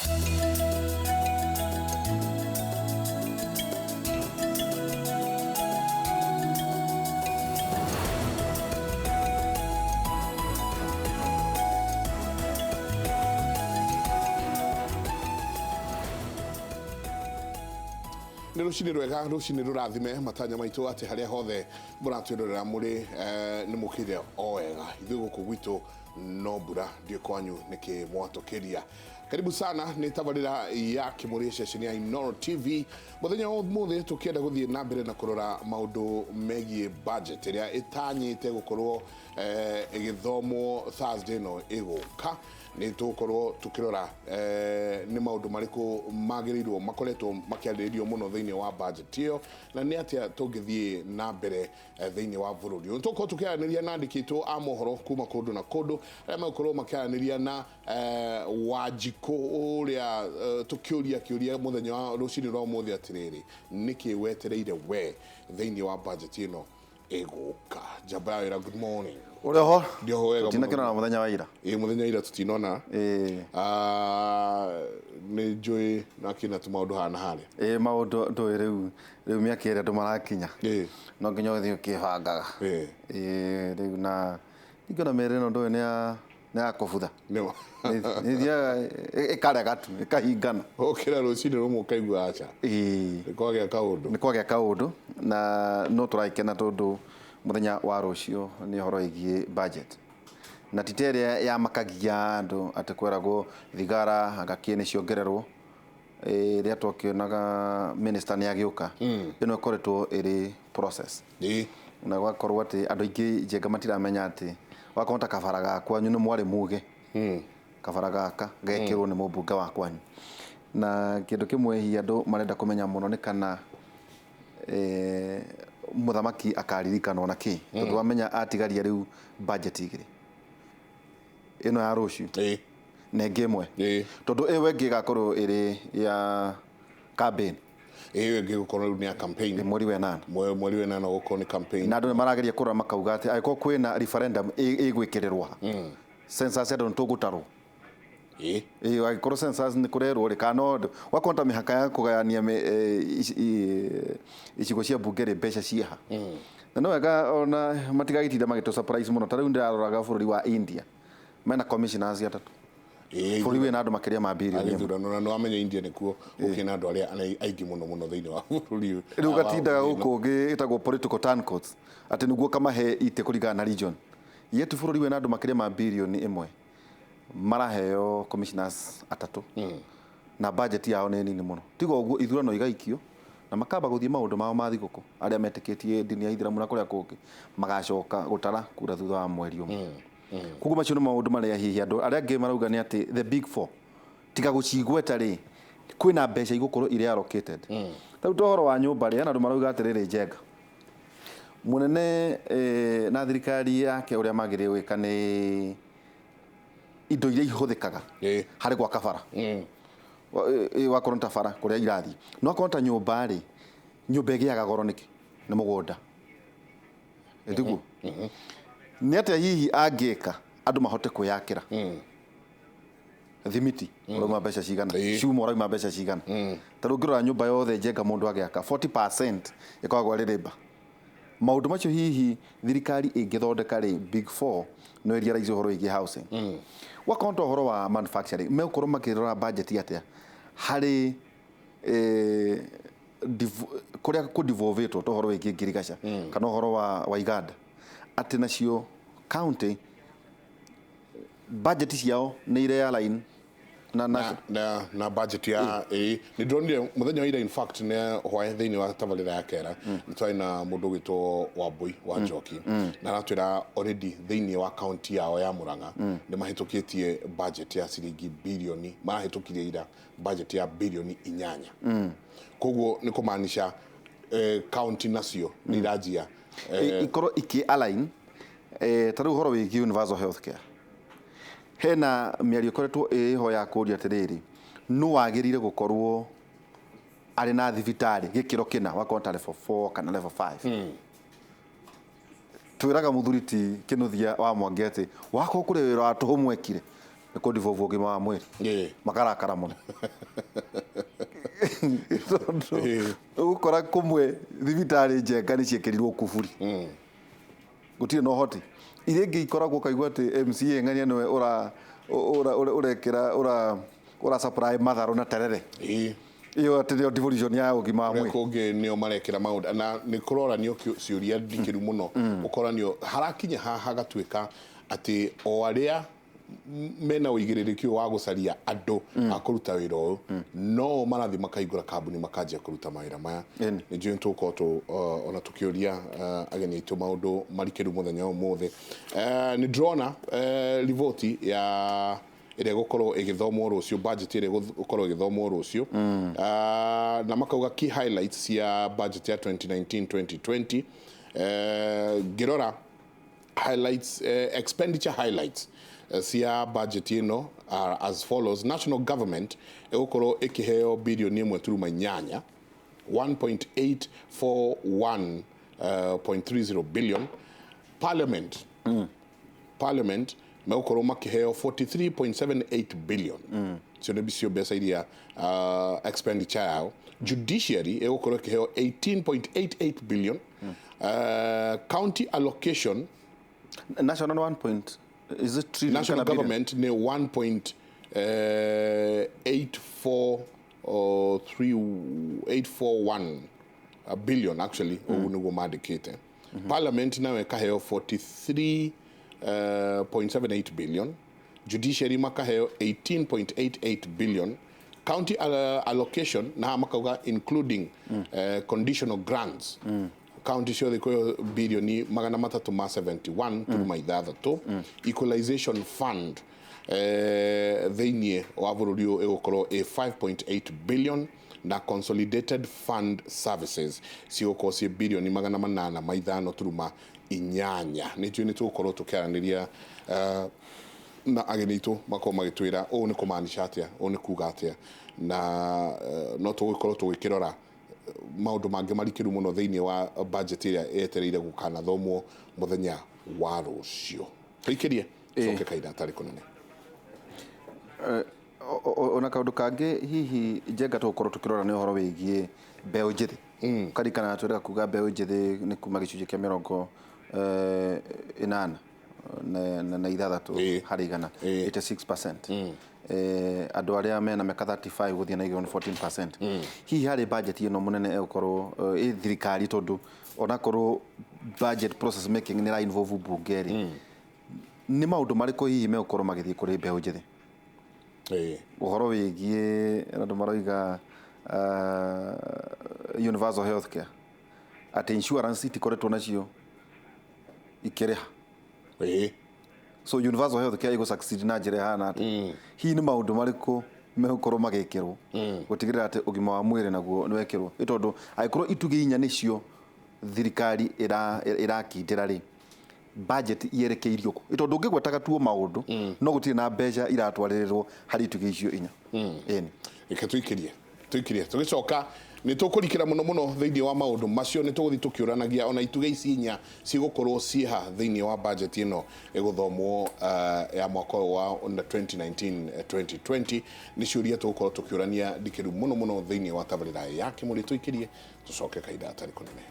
Nĩ rũcinĩ rwega, rũcinĩ rũrathime. Matanya maitũ atĩ harĩa hothe mũratwĩrorera mũrĩ, nĩ mũkĩire o wega. Ithuĩ gũkũ gwitũ no mbura, ndiũ kwanyu nĩkĩ mwatũkĩria. Karibu sana, nĩ tabarĩra ya Kĩmũrĩ, ceceni ya Inooro TV. Mũthenya wa ũmũthĩ tũkĩenda gũthiĩ na mbere na kũrora maũndũ megiĩ budget ĩrĩa ĩtanyĩte gũkorwo ĩgĩthomwo Thursday ĩno ĩgũka. Nĩ tũgũkorwo tũkĩrora nĩ maũndũ marĩkũ magĩrĩirwo makoretwo makĩarĩrĩrio mũno thĩinĩ wa budget ĩyo, na nĩ atĩa tũngĩthiĩ na mbere thĩinĩ wa bũrũri ũyũ. Tũgũkorwo tũkĩaranĩria na andĩki aitũ a mohoro kuma kũndũ na kũndũ arĩa megũkorwo makĩaranĩria na Wanjikũ ũrĩa tũkĩũria kĩũria mũthenya wa rũcinĩ rwa ũmũthĩ atĩrĩrĩ, nĩkĩ wetereire we thĩinĩ wa budget ĩno ĩgũka? Njamba ya wĩra, good morning. Ũrĩ ho? Ndĩ ho wega. Tũtinakĩonana mũthenya wa ira. Ĩĩ, mũthenya wa ira tũtinona. Ĩĩ. Ah, nĩ njũĩ nakĩna tũmaũndũ haha na harĩa. Ĩĩ, maũndũ ndũĩ rĩu rĩu mĩaka ĩrĩa andũ marakinya. Ĩĩ. No nginya ũgĩthiĩ ũkĩbangaga. Ĩĩ. Ĩĩ, rĩu na ingĩona mĩĩrĩ ĩno ndũĩ nĩ ya nĩ ya kũbutha. Nĩ Nĩ ĩthiaga ĩkarega tu, ĩkahingana. Ũkĩra rũcinĩ rũmwe ũkaigua aca. Ĩĩ. Nĩ kwagĩa kaũndũ. Nĩ kwagĩa kaũndũ na no tũragĩkena tondũ mũthenya wa rũciũ nĩ ũhoro wĩgiĩ budget. Na ti ta ĩrĩa yamakagia andũ atĩ kweragwo thigara anga kĩ nĩ ciongererwo, ĩrĩa twakĩonaga minister nĩ agĩũka. Ĩno ĩkoretwo ĩrĩ process. Na gũgakorwo atĩ andũ aingĩ Njenga matiramenya atĩ wakorwo ta kabara ga kwanyu nĩ mwarĩ muge kabara gaka gekĩrwo nĩ mũmbunge wa kwanyu. Na kĩndũ kĩmwe hihi andũ marenda kũmenya mũno nĩ kana mũthamaki akaririkanwo na kĩ, tondũ wamenya atigaria rĩu budget igĩrĩ, ĩno ya rũciũ na ĩngĩ ĩmwe, tondũ ĩyo ĩngĩ ĩgakorwo ĩrĩ ya campaign. Ĩyo ĩngĩ gũkorwo rĩu nĩ ya campaign. Mweri wa ĩnana. Mweri wa ĩnana gũkorwo nĩ campaign. Na andũ nĩ marageria kũrora makauga atĩ angĩkorwo kwĩna referendum ĩgwĩkĩrĩrwo ha, census andũ nĩ tũgũtarwo. Ĩĩ, angĩkorwo census nĩ kũrerwo rĩ, kana no wakorwo ta mĩhaka ya kũgayania icigo cia mbunge rĩ, mbeca ciĩha. Na nĩ wega ona matigagĩtinde magĩtũ surprise mũno. Ta rĩu ndĩraroraga bũrũri wa India, mena commissioners atatũ. Bũrũri wĩna andũ makĩria ma birioni ĩmwe. Agĩthurano, na nĩ wamenya India nĩkuo gũkĩrĩ na andũ arĩa aingĩ mũno mũno thĩinĩ wa bũrũri ũyũ. Rĩu gatindaga gũkũ ũngĩ ĩtagwo political turncoats, atĩ nĩguo kamahe itĩ kũringana na region. Yet bũrũri wĩna andũ makĩria ma birioni ĩmwe maraheo commissioners atatũ na budget yao nĩ nini mũno. Tiga ũguo ithurano igaikio na makamba gũthiĩ maũndũ mao ma thigũkũ, arĩa metĩkĩtie ndini ya Ithĩramu na kũrĩa kũngĩ magacoka gũtara kura thutha wa mweri ũmwe. Koguo macio nĩ maũndũ marĩa hihi andũ arĩa angĩ marauga nĩ atĩ the big four tiga gũcigweta rĩ, kwĩna mbeca igũkorwo irĩ allocated. Ta rĩu ta ũhoro wa nyũmba rĩ, hena andũ marauga atĩrĩrĩ, Njenga mũnene na thirikari yake ũrĩa magĩrĩire gwĩka nĩ indo iria ihũthĩkaga harĩ gwaka bara. Wakorwo nĩ ta bara kũrĩa irathiĩ, no akorwo ta nyũmba rĩ, nyũmba ĩgĩaga goro nĩkĩ? Nĩ mũgũnda. Ĩtiguo? Nĩ atĩa hihi angĩka andũ mahote kwĩyakĩra? Thimiti ũrauma mbeca cigana? Cuma ũrauma mbeca cigana? Ta rĩu ũngĩrora nyũmba yothe Njenga mũndũ agĩaka 40% ĩkoragwo ĩrĩ labour. Maũndũ macio hihi thirikari ĩngĩthondeka rĩ, big four no ĩrealize ũhoro wĩgiĩ housing. Wakorwo ta ũhoro wa manufacturing, megũkorwo makĩrora budget atĩa harĩ kũrĩa kũ-devolve-ĩtwo ta ũhoro wĩgiĩ ngirigaca kana ũhoro wa iganda, atĩ nacio county budget ciao nĩ ire align na na budget ya ĩ nĩ ndĩronire mũthenya wa ira, in fact nĩ hwaĩ thĩinĩ wa tabarĩra ya kera nĩ twarĩ na mũndũ ũgwĩtwo Wambui wa Njoki, na aratwĩra already thĩinĩ wa county yao ya Murang'a nĩ mahĩtũkĩtie budget ya ciringi birioni, marahĩtũkirie ira budget ya birioni 8. Koguo nĩ kũmaanisha county nacio nĩ iranjia ikorwo ikĩ align. Ta rĩu ũhoro wĩgiĩ universal health care, hena mĩario ĩkoretwo ĩho ya kũria atĩrĩrĩ, nũ wagĩrĩire gũkorwo arĩ na thibitarĩ gĩkĩro kĩna, wakorwo ta level 4 kana level 5. Twĩraga mũthuri ti Kĩnuthia wa Mwangi atĩ wakorwo kũrĩ wĩra wa tũhũ mwekire. Nĩ kũ devolve ũgima wa mwĩrĩ. Makarakara mũno tondũ ũgũkora kũmwe thibitarĩ Njenga nĩ ciĩkĩrirwo kuburi, gũtirĩ na ũhoti. Iria ingĩ ikoragwo ũkaigua atĩ MCA ng'ania nĩwe ũra ũra ũra- ũrekĩra ũra ũra supply matharũ na terere. Ĩyo atĩ nĩyo devolution ya ũgima wa Kũrĩa mwĩrĩ. Kũngĩ nĩo marekĩra maũndũ na nĩ kũroranio ciũria ndikĩru mũno, ũkoranio harakinya ha hagatuĩka atĩ o arĩa mena ũigĩrĩrĩki ũyũ wa gũcaria andũ a kũruta wĩra ũyũ no marathiĩ makahingũra kambuni makanjia kũruta mawĩra maya. Nĩ njũĩ tũgũkorwo ona tũkĩũria ageni aitũ maũndũ marikĩru mũthenya ũmũthĩ. Nĩ ndĩrona riboti ya ĩrĩa ĩgũkorwo ĩgĩthomwo rũciũ, budget ĩrĩa ĩgũkorwo ĩgĩthomwo rũciũ. Na makauga key highlights cia budget ya 2019-2020. Ngĩrora highlights, expenditure highlights cia budget ĩno are as follows: national government ĩgũkorwo ĩkĩheo 1.8 bilioni, 1.841.30 billion. Parliament megũkorwo makĩheo 43.78 billion. Icio nĩ cio mbeca iria expenditure yao. Judiciary ĩgũkorwo ĩkĩheo 18.88 billion. County allocation National 1 point, is it trillion national kana billion? Government nĩ 1.841 billion actually, ũguo nĩguo mandĩkĩte. Parliament nayo ĩkaheo 43.78 billion, judiciary makaheo 18.88 billion, county allocation na haha makauga including conditional grants, county ciothe kwĩyo 371.6 bilioni. Equalization fund thĩinĩ wa bũrũri ũyũ ĩgũkorwo ĩ 5.8 billion, na consolidated fund services cigũkorwo ciĩ 805.8 bilioni. Nĩ njũĩ nĩ tũgũkorwo tũkĩaranĩria na ageni aitũ makorwo magĩtwĩra ũũ nĩ kũmaanisha atĩa, ũũ nĩ kuga atĩa, na no tũgũkorwo tũgĩkĩrora maũndũ mangĩ marikĩru mũno thĩinĩ wa budget ĩrĩa yetereire gũkanathomwo mũthenya wa rũciũ. Tũikĩrie coke kahinda hatarĩ kũnene. Ona kaũndũ kangĩ hihi Njenga tũgũkorwo tũkĩrora nĩ ũhoro wĩgiĩ mbeũ njĩthĩ. Karikana twĩrega kuga mbeũ njĩthĩ nĩ kuma gĩcunjĩ kĩa 86 harĩ igana, 86%. Andũ arĩa mena mĩaka 35 gũthiĩ na igũrũ nĩ 14%. Hihi harĩ budget ĩno mũnene ĩgũkorwo ĩ thirikari, tondũ onakorwo budget process making nĩ ĩra involve mbunge rĩ, nĩ maũndũ marĩkũ hihi megũkorwo magĩthiĩ kũrĩ mbeũ njĩthĩ? Ũhoro wĩgiĩ andũ maroiga universal health care, atĩ insurance itikoretwo nacio ikĩrĩha. So universal health care ĩgũ succeed na njĩra ĩhana atĩa? Hihi nĩ maũndũ marĩkũ megũkorwo magĩkĩrwo gũtigĩrĩra atĩ ũgima wa mwĩrĩ naguo nĩ wekĩrwo? Nĩ tondũ angĩkorwo itugĩ inya nĩcio thirikari ĩrakindĩra rĩ, budget yerekeirio kũ? Nĩ tondũ ũngĩgwetaga tuo maũndũ no gũtirĩ na mbeca iratwarĩrĩrwo harĩ itugĩ icio inya. Ĩni. Reke tũikĩrie, tũgĩcoka nĩ tũkũrikĩra mũno mũno thĩinĩ wa maũndũ macio. Nĩ tũgũthiĩ tũkĩũranagia ona itugĩ ici inya cigũkorwo ciĩha thĩinĩ wa budget ĩno ĩgũthomwo ya mwaka ũyũ wa 2019 2020. Nĩ ciũria tũgũkorwo tũkĩũrania ndikĩru mũno mũno thĩinĩ wa tabarĩra ya Kĩmũrĩ. Tũikĩrie, tũcoke kahinda hatarĩ kũnene.